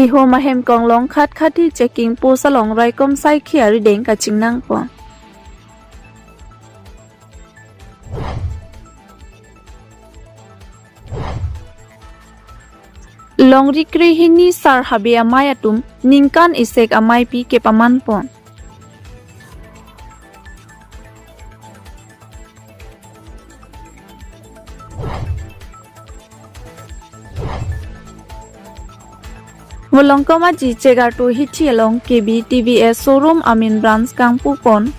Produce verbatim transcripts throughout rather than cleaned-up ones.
Ihum ahem konglong khatkhati checking post along raikom saikhi arideng kachingnangpon. Longri krehini sar habe amei atum ningkan isek ameipi kepamanpon. Volongkom aji Chegartu hithi along K B T V S showroom amen branch kangpupon.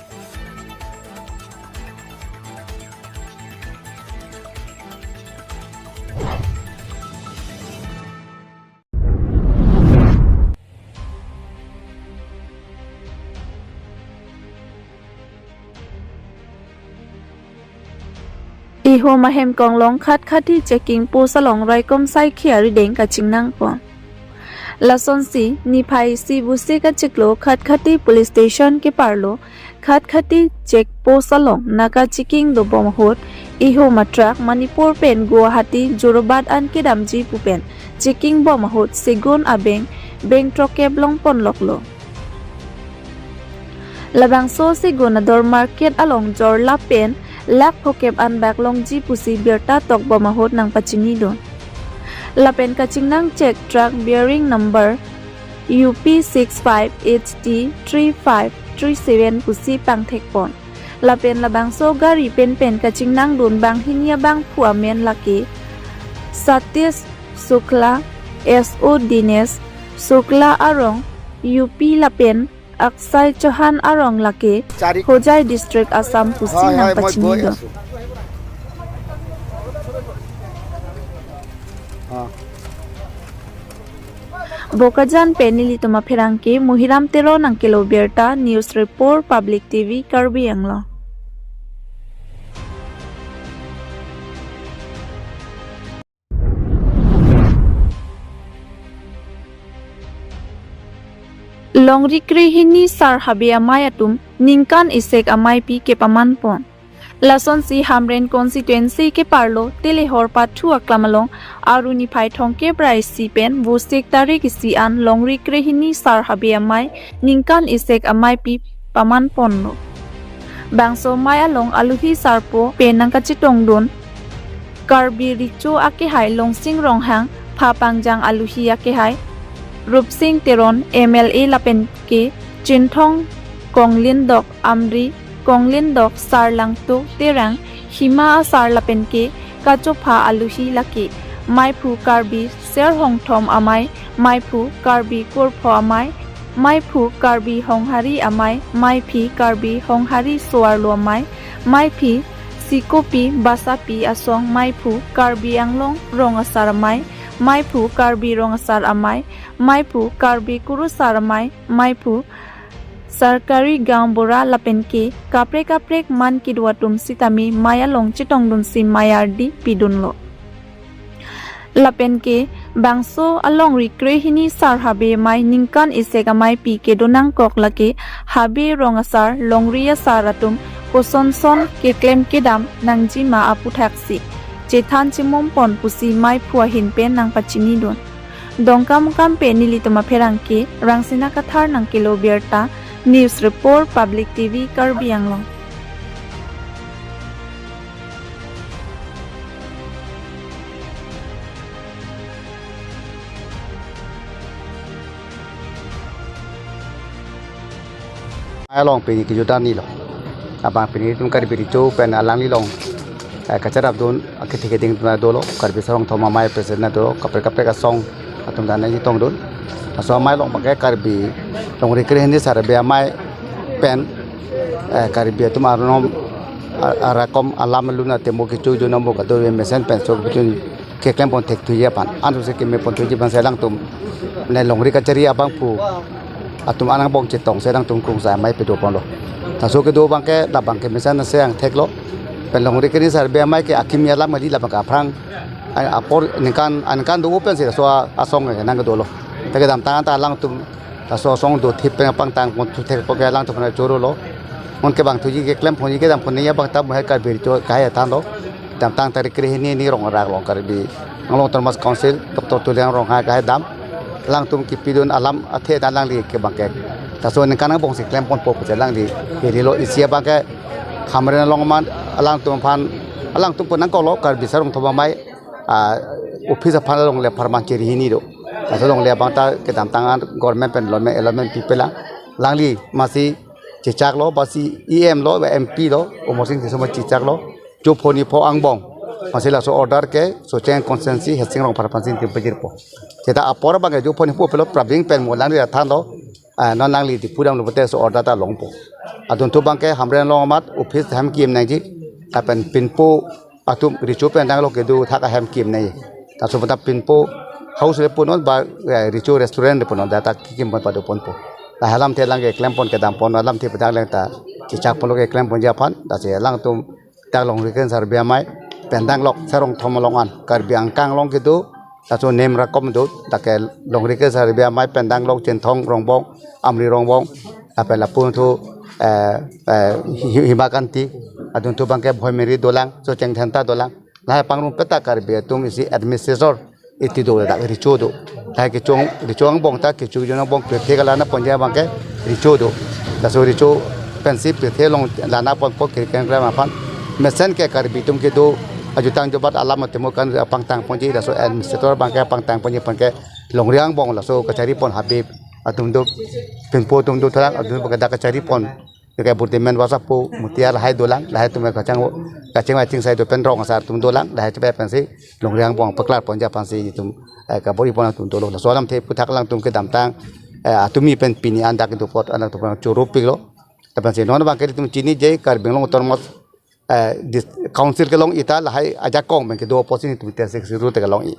Ihum ahem konglong khatkhati checking post along raikom saikhi arideng kachingnangpon. Lasonsi niphai isi busi kachiklo khatkhati police station keparlo khatkhati check post along naka checking dobom ahut ihum a truck Manipur pen Guwahati Jorabat an kedamji pu pen checking bom ahut segun abeng beng throkep longponloklo. Labangso segun ador market along jorlap pen lakh phokep an bak longji pusi birta tokbom ahut nangpachinidun. Lapen kachingnang check truck bearing number U P six five H T three five three seven pusi pangthekpon. Lapen labangso gari penpen kachingnangdun banghini abangphu amen lake Satish Shukla, S O Dinesh Shukla arong U P lapen Akshay Chauhan arong lake Hojai district Assam pusi nangpachinidun. Bokajan pen nelitum apherangke Muhiram Teron nangkelo birta, news report, Public T V Karbi Anglong. Longri krehini sar habe amei atum ningkan isek ameipi kepamanpon. Lasonsi Hamren constituency keparlo Telehor pathu aklam along Aru niphai thomkep ra isi pen Vosik tarik isi an longri krehini sar habe amei ningkan isek ameipi pamanponlo. Bangso amei along aluhi sarpo pen nangkachetongdun Karbi Recho akehai Longsing Ronghang, pha pangjang aluhi akehai Rupsing Teron M L A lapen ke Chinthong Konglindok Amri, Konglindok Sarlangto Terang, Hima asar lapen ke kachopha aluhi lake meiphu Karbi Serhongthom amei, meiphu Karbi Kurpho amei, meiphu Karbi Honghari amei, meiphi Karbi Honghari Soarlo amei, meiphi Sikopi Basapi asong, meiphu Karbi Anglong Rong Asar amei, meiphu Karbi Rong Asar amei, meiphu Karbi Kurusar amei, meiphu Sarkari Gaon Bura lapen ke kaprek kaprek man kedo atum sitame amei along chetongdunsi amei ardi pidunlo. Lapen ke bangso alongri krehini sar habe amei ningkan isek ameipi kedo nangkok lake habe rong asar, longri asar atum kosonson keklem kedam nangjima aputhaksi chethan chemompon pusi meiphu ahin pen nangpachinidun. Dongkamukam pen nelitum apherangke Rangsina Kathar nangkelo birta, news report, Public T V Karbi Anglong. Along pini kejutan ni lo. Abang pini itum Karbi Recho pen alangli along, eh, kacharapdun, akethe keding atum dolo, Karbi Serhongthom amei president dolo, kaprek kaprek asong atum dan nangchetongdun. Laso amei along abangke Karbi longri krehini sar habe amei pen, eh, Karbi atum arnom, a-, arakom alam luna temo kecho jo namo kado mesen pen so kecho keklempon thekthuji aphan, anso si kemeponthuji aphan si alangtum ne longri kachari abangphu atum anang bong chetongsi alangtum krungsai amei pedoponlo. Laso kedo abangke labangke mesen nasi angtheklo. Pen longri krehini sar habe amei ke akimi alam kali labangke aphrang, a-, apor ningkan, aningkan do-o pensi laso a-, asong ke nangkedolo. Ta kedamtang ta alangtum laso asong dothip pen pangtangponthu thekpo ke alangtum aphan chorolo. Non kevangthuji keklemponji kedamponji abang ta mo hai Karbi Recho kahai thanlo. Damtang tarik krehini ni Rong Arak along Karbi Anglong Autonomous Council Doctor Tuliram Ronghang kahai dam. Alangtum kipidun alam athe ta alangli ke bangke. Laso ningkan angbong si klemponpo pusi alangli hirilo. Isi abangke Hamren along amat alangtum aphan, alangtum pu nangkoklo, Karbi Sarong Thom Amei, ah, office aphan longle apharman chiri hini do. Laso longle abang ta kedamtang an government pen allotment, allotment pipelang. Alangli masi chechaklo, masi E M lo, M P lo, Amarsing Tisso ma chechaklo. Jopho nipho angbong. Masi laso order ke Socheng constituency Hesing Rongphar aphansi tim pajirpo. Seta apor abangke jopho nipho pulo prabing pen mo alangli athanlo, ah, non alangli Diphu damlo pulote laso order ta longpo. Adunthu abangke Hamren along amat office hem ki-em nangji, lapen pinpo atum recho pen danglo kedo thak ahem ki-em nangji. Laso puta pinpo house le punon ba, eh, recho restaurant le punon, data kikimponpado ponpo. Lahai alamthe alangke klempon kedampon alamthe pedang leng ta chechak pulo ke klemponji aphan, lasi alangtum dak Longri Kre Hini Sar Bey Amei pen danglok Sarong Thom along an Karbi angkang along kedo, laso nem rakom do, dak ke Longri Kre Hini Sar Bey Amei pen danglok Chinthong Rongbong, Amri Rongbong, lapen lapu thu, eh, eh, Hi-, Hima Kanti, adunthu abangke Bhoimiri dolang, Socheng Dhenta dolang, lahai pangrum peta Karbi atum isi administrator iti do, dak recho do. Lahai kechong, recho angbong ta, kecho jun angbong pirthe ke lana ponji abangke recho do. Laso recho pensi pirthe along lana ponpo kiri kengkram aphan. Mesen ke Karbi atum kedo ajutang jobat alam atemu kan apangtang ponji, laso administrator abangke apangtang ponji aphan ke Longri angbong laso kachari pon Habib atum do, pinpo atum do, thalang atum abangke dak kachari pon. Ke Burdimen Wasapu, Mutiar lahai dolang, lahai atum kachang, kaching kaching sai do pen rong asar atum dolang, lahai chepe pensi Longri angbong paklar ponji aphansi itum, eh, kabor-i pon atum dolo. Laso alamthe aphuthak alangtum kedamtang, eh, atumi pen pini an dak kedo apot alangtum choro piklo. Lapensi non abangke itum chiniji Karbi Anglong Autonomous, eh, dis-, Council kelong-i ta lahai ajakong pen kedo apotsi itum te sik siru te kelong-i.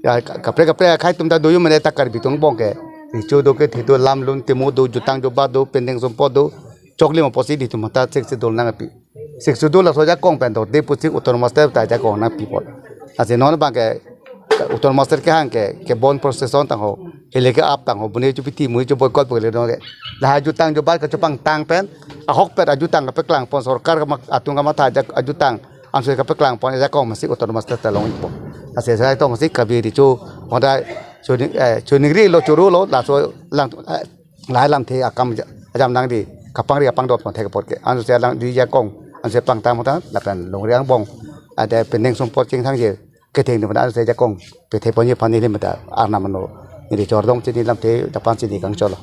Ya, ka-, kaprek kaprek akhei atum ta doyo mene ta Karbi atum angbong ke. Recho do, kethe do, lam lun temu do, jutang jobat do, pending sumpot do, choklim apotsi itum ta sik si dol nangpi. Sik si dol laso ajakong pen do, de pusi Autonomous State ta ajakong nangpipo. Lasi non abangke Autonomous State kehang ke, ke bandh procession tangho, hele ke-ap tangho, bune chu piti mui chu boycott bole no ke. Lahai jutang jobat kachepangtang pen, ahokpet ajutang kapeklang pon, sorkar kama-, atum kamatha ajak ajutang, anso kapeklang pon ajakong masi Autonomous State ta long-ipo. Lasi sai tongsi Karbi recho, honda choni, eh, choningrilo, chorolo, laso alang, eh, lahai alamthe akam ja-, ajam nangdi, kapangri apangdot pon thek apot ke. Anso alang di ajakong, anso pangtang mo ta, lapen Longri angbong, ada pending sumpot chingthangje, ketheng di mana anso ajakong, pirthe ponji aphan neli mata arnam ano, neli chordong chini alamthe dapan chini kangcholo.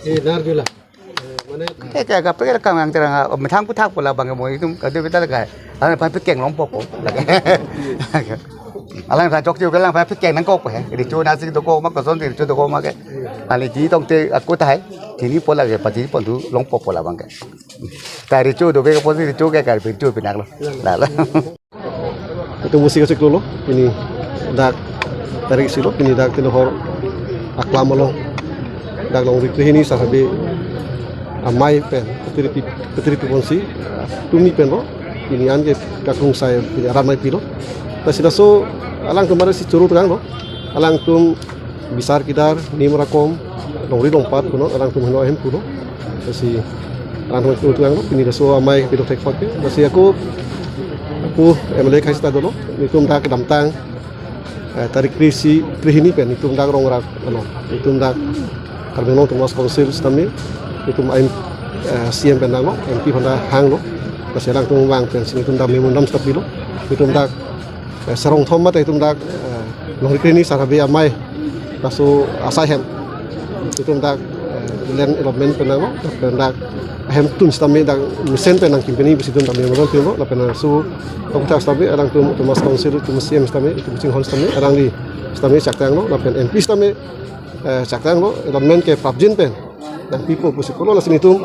Eh, narjula. Eh, mane ke, ke, kaprek kam yang terang, ah, methang aphuthak pu labang mo itum kadu beta lagai. Alang aphan pikeng longpo po. Alangphan chokche ke alangphan pikeng nangkokpo he. Recho nasi dokok ma koson recho dokok ma ke. Kali di tongte aku tahai. Chini po lage, pati pon tu longpo po labang ke. Ta recho do ke, pon recho ke, Karbi recho pinaklo. Lalo. Itum musi kachiklo lo, pini dak tarik isi lo, pini dak Telohor aklam along dak Longri Kre Hini Sar Bey Amei pen, petiri pi-, petiri piponsi, tumi pen lo, pini an ke kakrungsai pini arat amei pilo. Lasi laso alangtum mari si choro tanglo, alangtum bisar kedar, nim rakom, longri longpat punon, alangtum heno ahem punon. Lasi alangtum choro tanglo, pini laso amei pidok thek apot ke. Lasi ako, ako M L A akhei seta dolo, nelitum dak kedamtang, eh, tarik kre isi, kre hini pen, nelitum dak rong rat, ano, nelitum dak Karbi Anglong Autonomous Council sitame, nelitum aim, eh, C M pen danglo, M P aphan ta hanglo, lasi alangtum vang pensi nelitum dak memorandum seta pilo, nelitum dak eh, Sarong Thom mate itum dak, eh, Longri Kre Hini Sar Bey Amei laso asai hem itum dak, eh, land allotment pen nanglo, lapen dak ahem atum sitame dak mesen pen nangkim pen pusi itum dak memorandum pilo, lapen laso tongthak sitame alangtum Autonomous Council atum C M sitame, itum chinghon sitame, alangli sitame chaktanglo, lapen M P sitame, eh, chaktanglo, allotment ke prapjin pen nangpipo pusi pulo, lasi nelitum,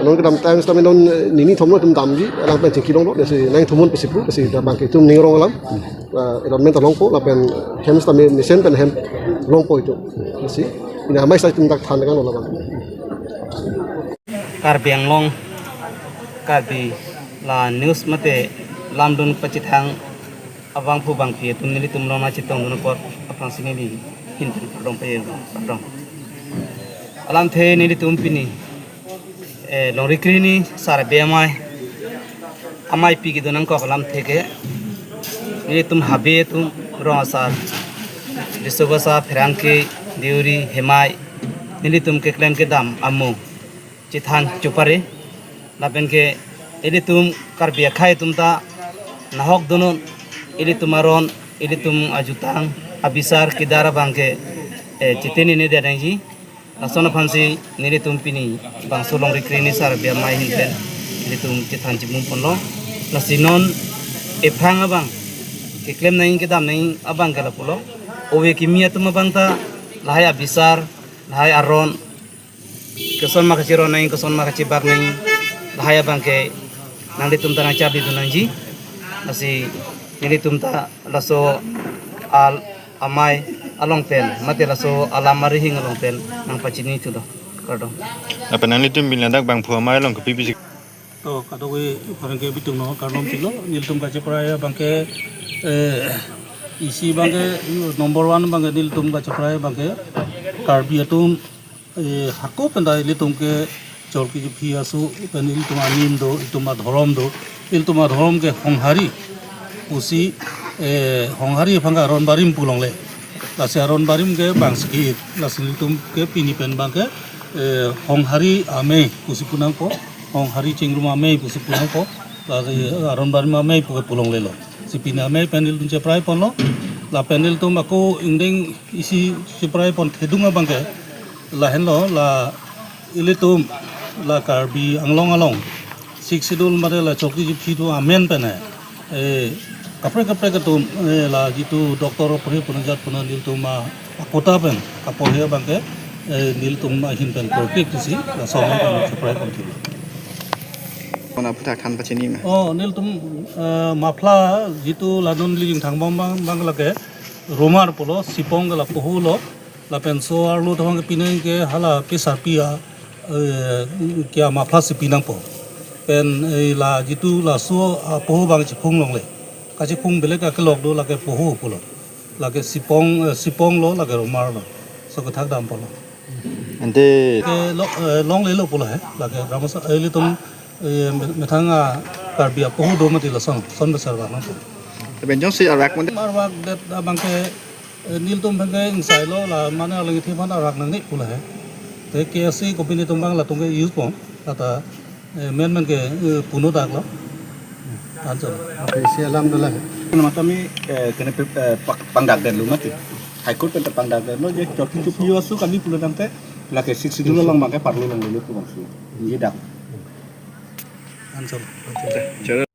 non kedamtang sitame non, eh, nini thomlo itum damji, alang pen chingki longlo, lasi nangthomnon pusi pu, lasi dak abangke itum ning arong alam, eh, allotment ta longpo, lapen hem sitame mesen pen hem longpo itum. Lasi, pini amei seta itum dak than kan lo labang. Karbi Anglong, Karbi la news mate lamdun pachethang abangphu bangphi atum nelitum rong nangchetongdun apot aphrangsi neli ahin pen kardom pajirlo, kardom. Alamthe nelitum pini, eh, Longri Kre Hini Sar Bey Amei, amei pi kedo nangkok alamthe ke, nelitum Habe atum rong asar, Disobasa, Pherangke, Deuri, Hemai, nelitum keklem kedam amo chethan chopare. Lapen ke ilitum Karbi akhei atum ta nahok donon, ilitum aron, ilitum ajutang, abisar kedar abang ke, eh, chitini ne dia nangji. Lason aphansi nelitum pini bangso longri krini Sarbi Amei ahin pen nelitum chethan chimum ponlo. Lasi non ephrang abang keklem nangji kedam nangji abang ke lapulo. Ove kimi atum abang ta lahai abisar, lahai aron, koson ma kachiron nangji, koson ma kachibak nangji, lahai abang ke nanglitum ta nangcharlidun nangji. Lasi nelitum ta laso al amei along pen, mate laso alam arihing along pen nangpachini thulo. Kardom. Lapen nanglitum pini ladak bangphu amei along kopi pisi? To, kadokave pherangke abitung no kardom thulo. Nelitum kacheprai abang ke, eh, isi abang ke, number one abang ke nelitum kacheprai abang ke Karbi atum, eh, hako pen ta ilitum ke chorki jiphi aso pen ilitum anim do, ilitum adhorom do, ilitum adhorom ke honghari pusi, eh, honghari aphan ke aron barim pu longle. Lasi aron barim ke bang siki, lasi ilitum ke pini pen abang ke, eh, honghari amei pusi pu nangpo, honghari chingrum amei pusi pu nangpo, lasi aron barim amei pu ke pu longlelo. Si pini amei pen ilitum cheprai ponlo, lapen ilitum ako ingdeng isi cheprai pon thedung abang ke lahenlo, la ilitum la Karbi Anglong along Sixth Schedule mate la chorki jiphi atum amen pen, eh, kaprek kaprek atum, eh, la jitu doctor apre puna jat puna nelitum a-quota pen kapohe abang ke, eh, nelitum ahin pen korkik pusi laso amen pen cheprai pon thulo. Kona aphuthak than pachini ma? Oh, nelitum, eh, muffler jitu la non neli jingthang bom abang, abang lake rumar pulo, sipong ke la poho lo, lapen so arlo tobang ke pinang ke hala pesarpi a, eh, kya muffler si pinangpo. Pen, eh, la jitu laso apoho abang chiphung longle. Kachiphung belek akelok do, lake poho pulo. Lake sipong, eh, sipong lo, lake rumar lo. So kethak dam pulo. Ante ke lo, eh, longlelo pulo he. Lake ramasa, eh, ilitum, eh, me-, methang a Karbi apoho do mati lason, son besar ba nangpo. Tapi jongsi arak mate. Arvak det abang ke, eh, nelitum abang ke ingsailo, la mane alang ithi aphan arak nangne pulo he. Te K S A company atum abang latum ke use pon, lata, eh, men men ke, eh, puno dak lo. Answer. Okay, isi alam dolang. Nama kami, eh, kena pe-, eh, pak-, pangdak detlo mati. High Court pen ta pangdak detlo, je chorki jiphi aso kami pulo tangte, lake Sixth Schedule along abang ke parlo longlelo pu bangso. Ye dak. Answer. Answer.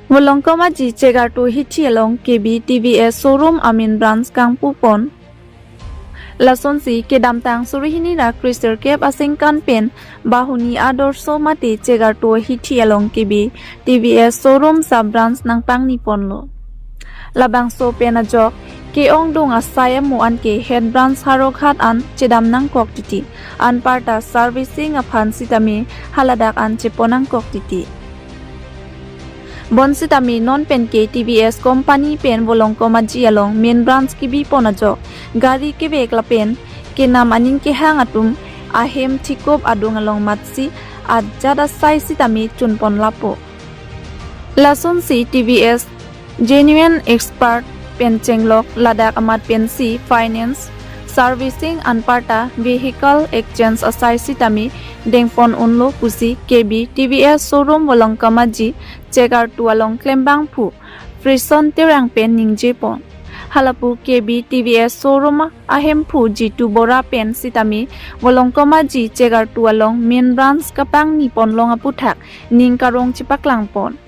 Volongkom Aji Chegartu hithi along K B T V S showroom amen branch kangpu pon. Lasonsi kedamtang suri hini ra kre sirkep asengkan pen Bahuni Adorsho mate Chegartu hithi along K B T V S showroom sub branch nangpangni ponlo. Labangso pen ajok ke-ongdung asai amo anke head branch Howraghat an chedam nangkok titi, anparta servicing aphan sitame haladak an chepon nangkok titi. Bonsitame non pen ke T V S company pen Volongkom Aji along main branch kebi pon ajok gari kevek lapen kenam aning kehang atum ahem thikup adung along matsi ajat asai sitame chun pon lapo. Lasonsi T V S genuine expert pen chenglok ladak amat pensi finance, servicing anparta vehicle exchange asai sitame dengpon unlo pusi K B T V S showroom Volongkom Aji Chegartu along klembangphu Frison Terang pen ningje pon. Halapu K B T V S showroom ahemphu Jitu Bora pen sitame Volongkom Aji Chegartu along main branch kapangni ponlong aphuthak ning karong chepaklang pon.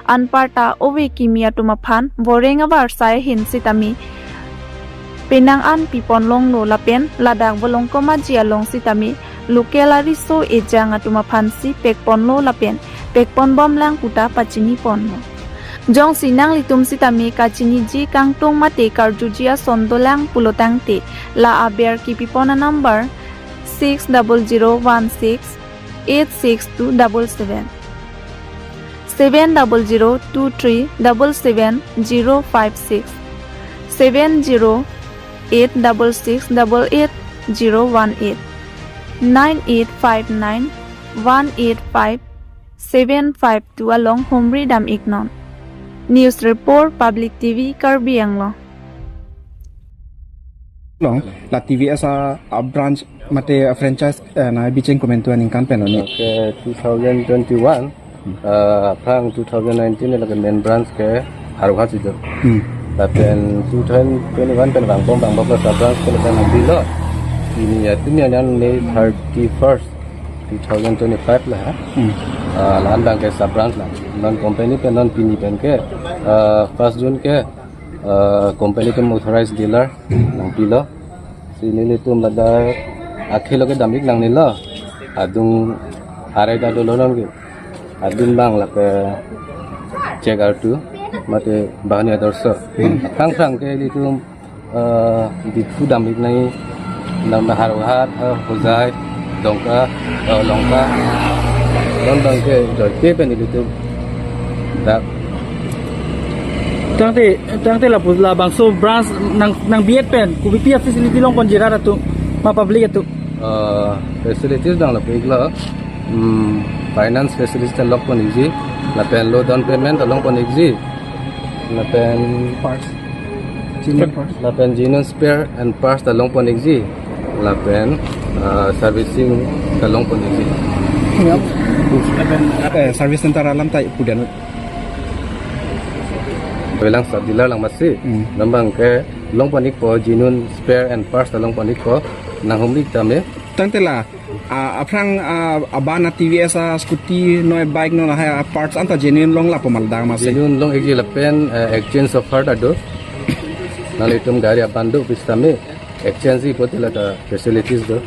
Anparta ove kimi atum aphan voreng avarsai ahin sitame penang an pipon longlo lapen ladak Volongkom Aji along sitame local ariso ejang atum aphansi pekponlo lapen pekpon bomlang puta pachini ponlo. Jongsi nanglitum sitame kachiniji kangtung mate karjuji ason dolang pulo tangte, la aber kepipon anumber six double zero one six eight six two double seven, seven double zero two three double seven zero five six, seven zero eight double six double eight zero one eight, nine eight five nine one eight five seven five two along humri dam iknon. News Report, Public T V, Karbi Anglong. Long, la T V S a, a branch mate a franchise, eh, nangbicheng komantu aningkan pen lo ni. Okay, two thousand twenty-one, eh, aphrang two thousand nineteen lake main branch ke Howraghat si do. Hmm. Lapen two thousand twenty-one pen vangbom vangbom sub branch ke lapen nangpilo. Pini ya, pini ya, May thirty-first, two thousand twenty-five la, ha? Hmm. Ah, la-an abang ke sub branch la. Non company pen non pini pen ke, ah, first June ke, ah, company atum authorized dealer nangpilo. Si nelitum ladak akhei lo kedam-ik nangnelo. Adung arai ta dolo non ke. Adung abang lake Chegartu mate Bahuni Adorsho. Hmm. Aphrang aphrang ke ilitum, eh, Diphu dam-ik nangji, nang Howraghat, eh, Hojai, Dongka, eh, Longka. Non abang ke joike pen ilitum dak. Tangte, tangte lapu labangso branch nang, nangbi-et pen kopipi a facility longponji rat atum ma public atum? Eh, facilities abang lapu-iklo. Hmm, finance facilities ta longpon-ikji. Lapen low down payment ta longpon-ikji. Lapen parts. Genuine parts. Lapen genuine spare and parts ta longpon-ikji. Lapen, ah, servicing ta longpon-ikji. Yep. Lapen, eh, service center alam ta pudun. Velang sub dealer lang masi. Hmm. Non abang ke longpon-ikpo, genuine spare and parts ta longpon-ikpo. Nanghumri tame. Tangte la, ah, aphrang, ah, aban a T V S a scooty noi bike noi lahai a parts anta genuine long lapu ma ladak masi? Genuine long-ikji lapen, eh, exchange offer ta do. Nanglitum gari aban do pistame exchange-ji pulote la ta facilities do.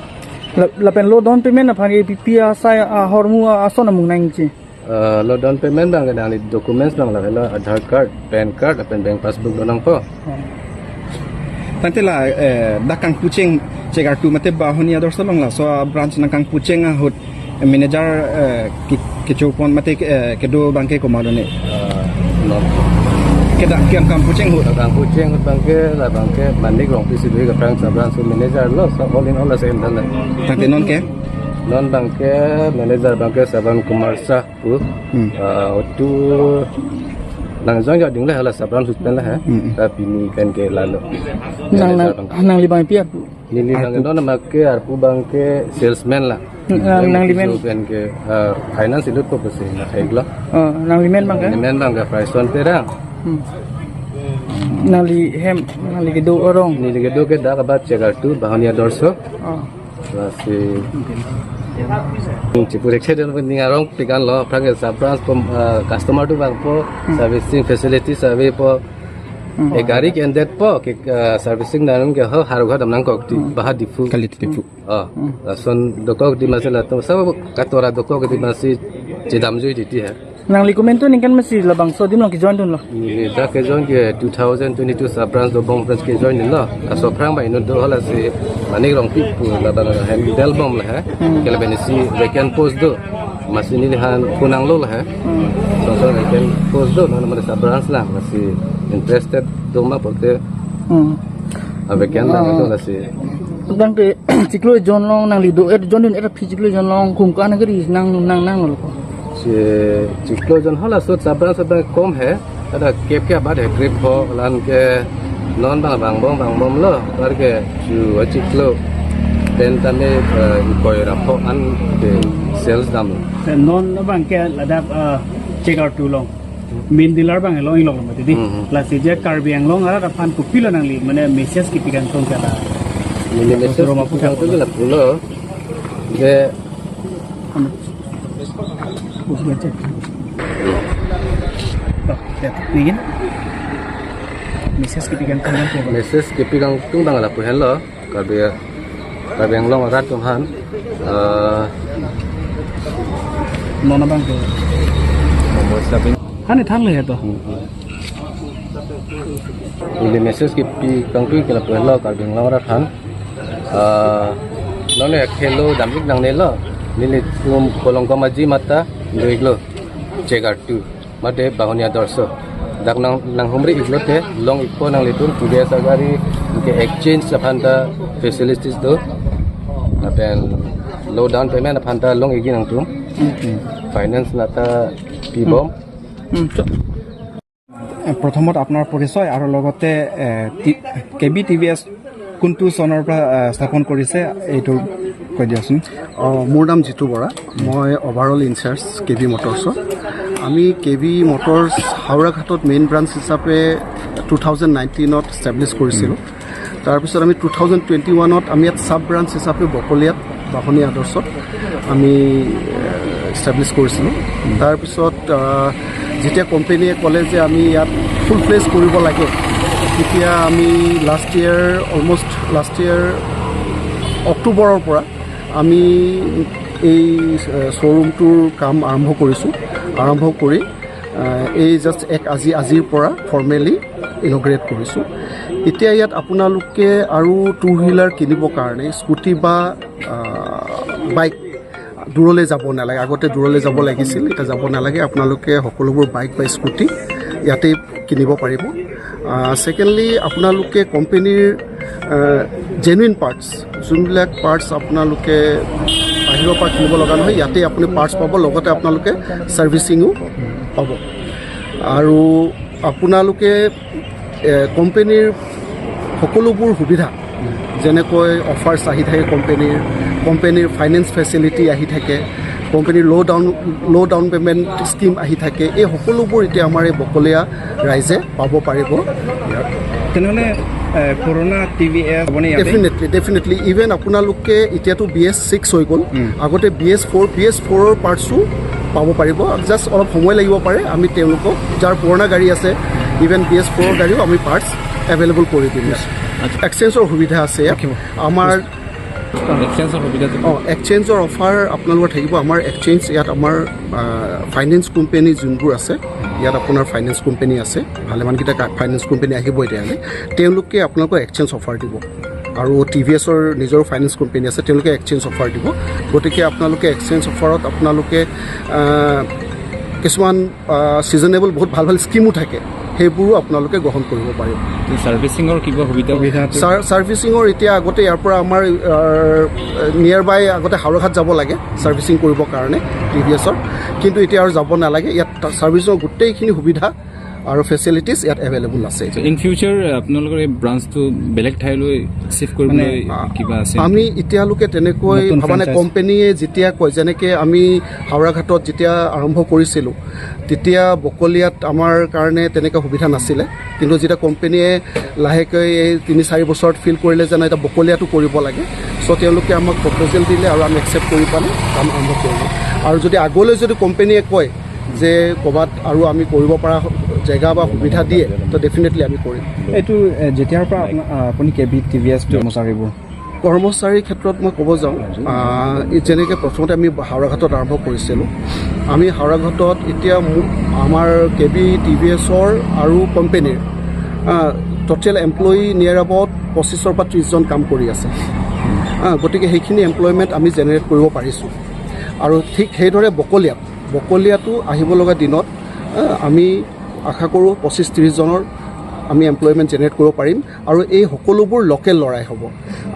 La, lapen low down payment aphan ke pipi asai ahormu ason amung nangji? Eh, low down payment abang ke nangli documents abang lahelo Aadhaar card, PAN card, lapen bank passbook do nangpo. Tangte la, eh, dak kangpucheng Chegartu mate Bahuni Adorsho along laso a branch nangkangpucheng ahut, eh, manager, eh, ke, kechopon mate, eh, kedo abang ke komat lo ni? Eh, non. Kedak kiam kangpucheng ahut. Kangpucheng ahut abang ke, la abang ke Manik Rongpi si do, ke aphrang sub branch manager lo, so all in all la same dan la. Tangte non ke? Non abang ke manager abang ke Saban Kumar Shah pu. Hmm. Ah, otu nang join jading la hala sub branch ahut pen la ha. Hmm. Tapi pini pen ke lalo. Nang, nang, nang li abang pi arpu? Neli abang arpu. Non abang ke arpu abang ke salesman la. Hmm, nang, nang li men. Pen ke, ah, finance ilut ko pesi na kaiglo. Oh, nang li men abang ke? Neli men abang ke Praison Terang. Hmm. Nang li hem, nang li kedo arong. Neli kedo ke dak abat Chegartu, Bahuni Adorsho. Oh. Lasi. Chipur ekse den ning arong pikan lo, aphrang ke sub branch pom, eh, customer atum vangpo, hmm, servicing facilities avepo. Hmm. Eh, gari ke-endetpo, ke, eh, servicing dan ke ho, Howraghat dam nangkok di, hmm, Baha Diphu. Kali Diphu. Oh, hmm, lason dokok di masi latum, sa katora dokok di masi chedamjui titi ha. Nangli komantu aningkan masi labangso adim along kejoin dunlo? Neli dak kejoin ke two thousand twenty-two sub branch dobom branch kejoin dunlo. Laso aphrang abang inut do halasi Manik Rongpi pu labang handle bom la ha. Hmm. Ke lapen isi vacant post do. Masi neli aphan phone nanglo la ha. Hmm. Song song vacant post do, non mane sub branch la, masi interested do ma pulote. Hmm. A vacant la, ah, do lasi. Tangte chiklo jon along nangli do-et jon dun-et aphi chiklo jon along kum kan gari nang nang nanglo. Si chiklo jon halaso sub branch sub branch kom he. Ada kep ke abat he krip ho lan ke non abang vangbom vangbomlo. Bar ke chu chiklo pen tame, eh, ingkoi ra pho an ke sales dam. Non abang ke ladak, eh, Chegartu along main dealer abang along inglok lo mati di. Hmm. Lasi je Karbi Anglong arat aphan kopilo nangli mane message kepi kangtung ke la? Neli message kepi kangtung ke lapulo. Je Message kepi kangtung abang ke? Message kepi kangtung abang lapu henlo. Karbi, Karbi Anglong arat atum aphan, eh, non abang ke? Nomor sabin. Hani thangle he to. Hmm, hmm. Neli message kepi kangtung ke lapu henlo Karbi Anglong arat aphan. Eh, non akhei lo dam-ik nangnelo. Nelitum Kolongkom Aji mata do-iklo. Chegartu mate Bahuni Adorsho. Dak nang, nanghumri-iklo te, long-ikpo nanglitum, T V S agari, ke exchange aphan ta facilities do. Lapen low down payment aphan ta long-ikji nangtum. Hmm. Finance nata pibom. Hmm. Hmm. প্ৰথমত আপোনাৰ পৰিচয় আৰু লগতে K B T V S কোনটো চনৰ পৰা এ, স্থাপন কৰিছে, এইটো কৈ দিয়কচোন। অ, মোৰ নাম জিতু বৰা। মই অভাৰঅল ইনচাৰ্জ কে বি মটৰ্ছৰ। আমি কে বি মটৰ্ছ হাওৰাঘাটত মেইন ব্ৰাঞ্চ হিচাপে টু থাউজেণ্ড নাইনটিনত এষ্টাব্লিছ কৰিছিলোঁ। তাৰপিছত আমি টু থাউজেণ্ড টুৱেণ্টি ওৱানত আমি ইয়াত ছাব ব্ৰাঞ্চ হিচাপে বকলিয়াত বাঢ়নী আদৰ্শত আমি এষ্টাব্লিছ কৰিছিলোঁ। তাৰপিছত আহ, যেতিয়া কোম্পেনীয়ে ক'লে যে আমি ইয়াত ফুল ফ্লেজ কৰিব লাগে, তেতিয়া আমি last year, almost last year অক্টোবৰৰ পৰা আমি এই শ্ব'ৰুমটোৰ কাম আৰম্ভ কৰিছোঁ। আৰম্ভ কৰি আহ, এই জাষ্ট এক আজি আজিৰ পৰা ফৰ্মেলি ইনগ্ৰেট কৰিছোঁ। এতিয়া ইয়াত আপোনালোকে আৰু টু হুইলাৰ কিনিবৰ কাৰণে স্কুটি বা আহ, বাইক দূৰলৈ যাব নালাগে। আগতে দূৰলৈ যাব লাগিছিল, এতিয়া যাব নালাগে। আপোনালোকে সকলোবোৰ বাইক বা স্কুটি ইয়াতে কিনিব পাৰিব। ছেকেণ্ডলি, আপোনালোকে কোম্পেনীৰ জেনুইন পাৰ্টছ, যোনবিলাক পাৰ্টছ আপোনালোকে বাহিৰৰ পৰা কিনিব লগা নহয়, ইয়াতে আপুনি পাৰ্টছ পাব, লগতে আপোনালোকে ছাৰ্ভিচিঙো পাব। আৰু আপোনালোকে এ, কোম্পেনীৰ সকলোবোৰ সুবিধা, যেনেকৈ অফাৰ্ছ আহি থাকে কোম্পেনীৰ, কোম্পেনীৰ ফাইনেন্স ফেচিলিটি আহি থাকে, কোম্পেনীৰ ল' ডাউন, ল' ডাউন পে'মেণ্ট স্কিম আহি থাকে, এই সকলোবোৰ এতিয়া আমাৰ এই বকলীয়া ৰাইজে পাব পাৰিব। ইয়াত তেনেহ'লে এ, পুৰণা টি ভি এছ আপুনি ইয়াতে ডেফিনেটলি, ডেফিনেটলি। ইভেন আপোনালোকে এতিয়াতো বি এছ ছিক্স হৈ গ'ল, উম। আগতে B S four, B S ফ'ৰৰ পাৰ্টছো পাব পাৰিব। জাষ্ট অলপ সময় লাগিব পাৰে। আমি তেওঁলোকক, যাৰ পুৰণা গাড়ী আছে, ইভেন বি এছ ফ'ৰৰ গাড়ীও আমি পাৰ্টছ এভেইলেবল কৰি দিম ইয়াত। আচ্ছা। এক্সচেঞ্জৰ সুবিধা আছে ইয়াত। থাকিব। আমাৰ এক্সচেঞ্জৰ সুবিধাটো কি? অ, এক্সচেঞ্জৰ অফাৰ আপোনালোকৰ থাকিব। আমাৰ এক্সচেঞ্জ ইয়াত আমাৰ, আ, ফাইনেন্স কোম্পেনী যোনবোৰ আছে, ইয়াত আপোনাৰ ফাইনেন্স কোম্পেনী আছে, ভালেমানকেইটা কা-, ফাইনেন্স কোম্পেনী আহিব এতিয়ালৈ। তেওঁলোকে আপোনালোকক এক্সচেঞ্জ অফাৰ দিব। আৰু টি ভি এছৰ নিজৰো ফাইনেন্স কোম্পেনী আছে, তেওঁলোকে এক্সচেঞ্জ অফাৰ দিব। গতিকে আপোনালোকে এক্সচেঞ্জ অফাৰত আপোনালোকে, আ, কিছুমান, আ, ছিজনেবল বহুত ভাল ভাল স্কিমো থাকে, সেইবোৰো আপোনালোকে গ্ৰহণ কৰিব পাৰিব। ছাৰ্ভিচিঙৰ কিবা সুবিধা? সুবিধা ছাৰ-, ছাৰ্ভিচিঙৰ এতিয়া আগতে ইয়াৰ পৰা আমাৰ, আ, নিয়াৰ বাই আগতে হাওৰাঘাট যাব লাগে ছাৰ্ভিচিং কৰিবৰ কাৰণে টি ভি এছৰ, কিন্তু এতিয়া আৰু যাব নালাগে। ইয়াত ছাৰ্ভিচিঙৰ গোটেইখিনি সুবিধা আৰু ফেচিলিটিজ ইয়াত এভেইলেবল আছে। ইন ফিউচাৰ আপোনালোকৰ এই ব্ৰাঞ্চটো বেলেগ ঠাইলৈ শ্বিফ্ট কৰিবলৈ মানে, কিবা আছে নেকি? আমি এতিয়ালৈকে তেনেকৈ নতুন ভবা নাই। ফ্ৰেঞ্চাইজ? কোম্পেনীয়ে যেতিয়া কয়, যেনেকে আমি হাওৰাঘাটত যেতিয়া আৰম্ভ কৰিছিলোঁ, তেতিয়া বকলীয়াত আমাৰ কাৰণে তেনেকুৱা সুবিধা নাছিলে, কিন্তু যেতিয়া কোম্পেনীয়ে লাহেকৈ এই তিনি চাৰি বছৰত ফিল কৰিলে যে নাই, এতিয়া বকলীয়াটো কৰিব লাগে, চ' তেওঁলোকে আমাক প্ৰপ'জেল দিলে আৰু আমি একচেপ্ট কৰি পালে কাম আৰম্ভ কৰিলোঁ। আৰু যদি আগলৈ যদি কোম্পেনীয়ে কয় যে ক'ৰবাত আৰু আমি কৰিব পৰা জেগা বা সুবিধা দিয়ে, তো ডেফিনেটলি আমি কৰিম। এইটো এ, যেতিয়াৰ পৰা হয়। আপোনাৰ, আ, আপুনি K B T V S কৰ্মচাৰীবোৰ? কৰ্মচাৰীৰ ক্ষেত্ৰত মই ক'ব যাওঁ, আ, এই যেনেকে প্ৰথমতে আমি হাওৰাঘাটত আৰম্ভ কৰিছিলোঁ। আমি হাওৰাঘাটত এতিয়া মু-, আমাৰ কে বি টি ভি এছৰ আৰু কোম্পেনীৰ, আ, টোটেল এমপ্লয়ী নিয়েৰ এবাউট পঁচিছৰ পৰা ত্ৰিছজন কাম কৰি আছে। আ, গতিকে সেইখিনি এমপ্লয়মেণ্ট আমি জেনেৰেট কৰিব পাৰিছোঁ। আৰু ঠিক সেইদৰে বকলীয়াত, বকলীয়াতো আহিব লগা দিনত, আ, আমি আশা কৰোঁ পঁচিছ ত্ৰিছজনৰ আমি এমপ্লয়মেণ্ট জেনেৰেট কৰিব পাৰিম। আৰু এই সকলোবোৰ লোকেল ল'ৰাই হ'ব,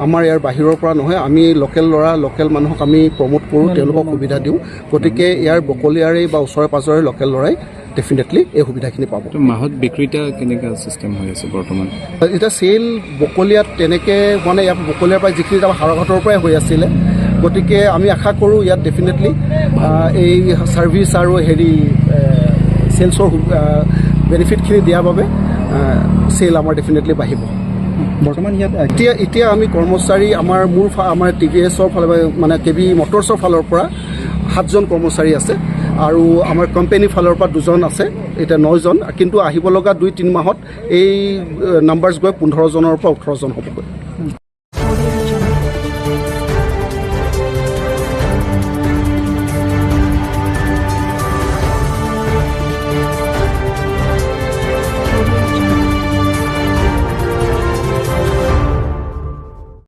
আমাৰ ইয়াৰ বাহিৰৰ পৰা নহয়। আমি লোকেল ল'ৰা, লোকেল মানুহক আমি প্ৰমোট কৰোঁ, তেওঁলোকক সুবিধা দিওঁ। গতিকে ইয়াৰ বকলীয়াৰে বা ওচৰে পাজৰে লোকেল ল'ৰাই ডেফিনেটলি এই সুবিধাখিনি পাব। তো মাহত বিক্ৰীতা কেনেকা চিষ্টেম হৈ আছে বৰ্তমান? এতিয়া চেল বকলীয়াত তেনেকে হোৱা নাই, ইয়াৰ বকলীয়াৰ পৰা যিখিনি আমাৰ হাওৰাঘাটৰ পৰাই হৈ আছিলে। গতিকে আমি আশা কৰোঁ ইয়াত ডেফিনেটলি, আহ, এই ছাৰ্ভিচ আৰু হেৰি, আহ, চেলছৰ সু-, আহ, বেনিফিটখিনি দিয়াৰ বাবে, আহ, চেল আমাৰ ডেফিনেটলি বাঢ়িব। বৰ্তমান ইয়াত, আহ, এতিয়া, এতিয়া আমি কৰ্মচাৰী আমাৰ মোৰ ফা-, আমাৰ টি ভি এছৰ ফালে মানে কে বি মটৰ্ছৰ ফালৰ পৰা সাতজন কৰ্মচাৰী আছে আৰু আমাৰ কোম্পেনীৰ ফালৰ পৰা দুজন আছে, এতিয়া নজন, কিন্তু আহিব লগা দুই তিনি মাহত এই, আহ, নাম্বাৰ্ছ গৈ পোন্ধৰজনৰ পৰা ওঠৰজন হ'বগৈ।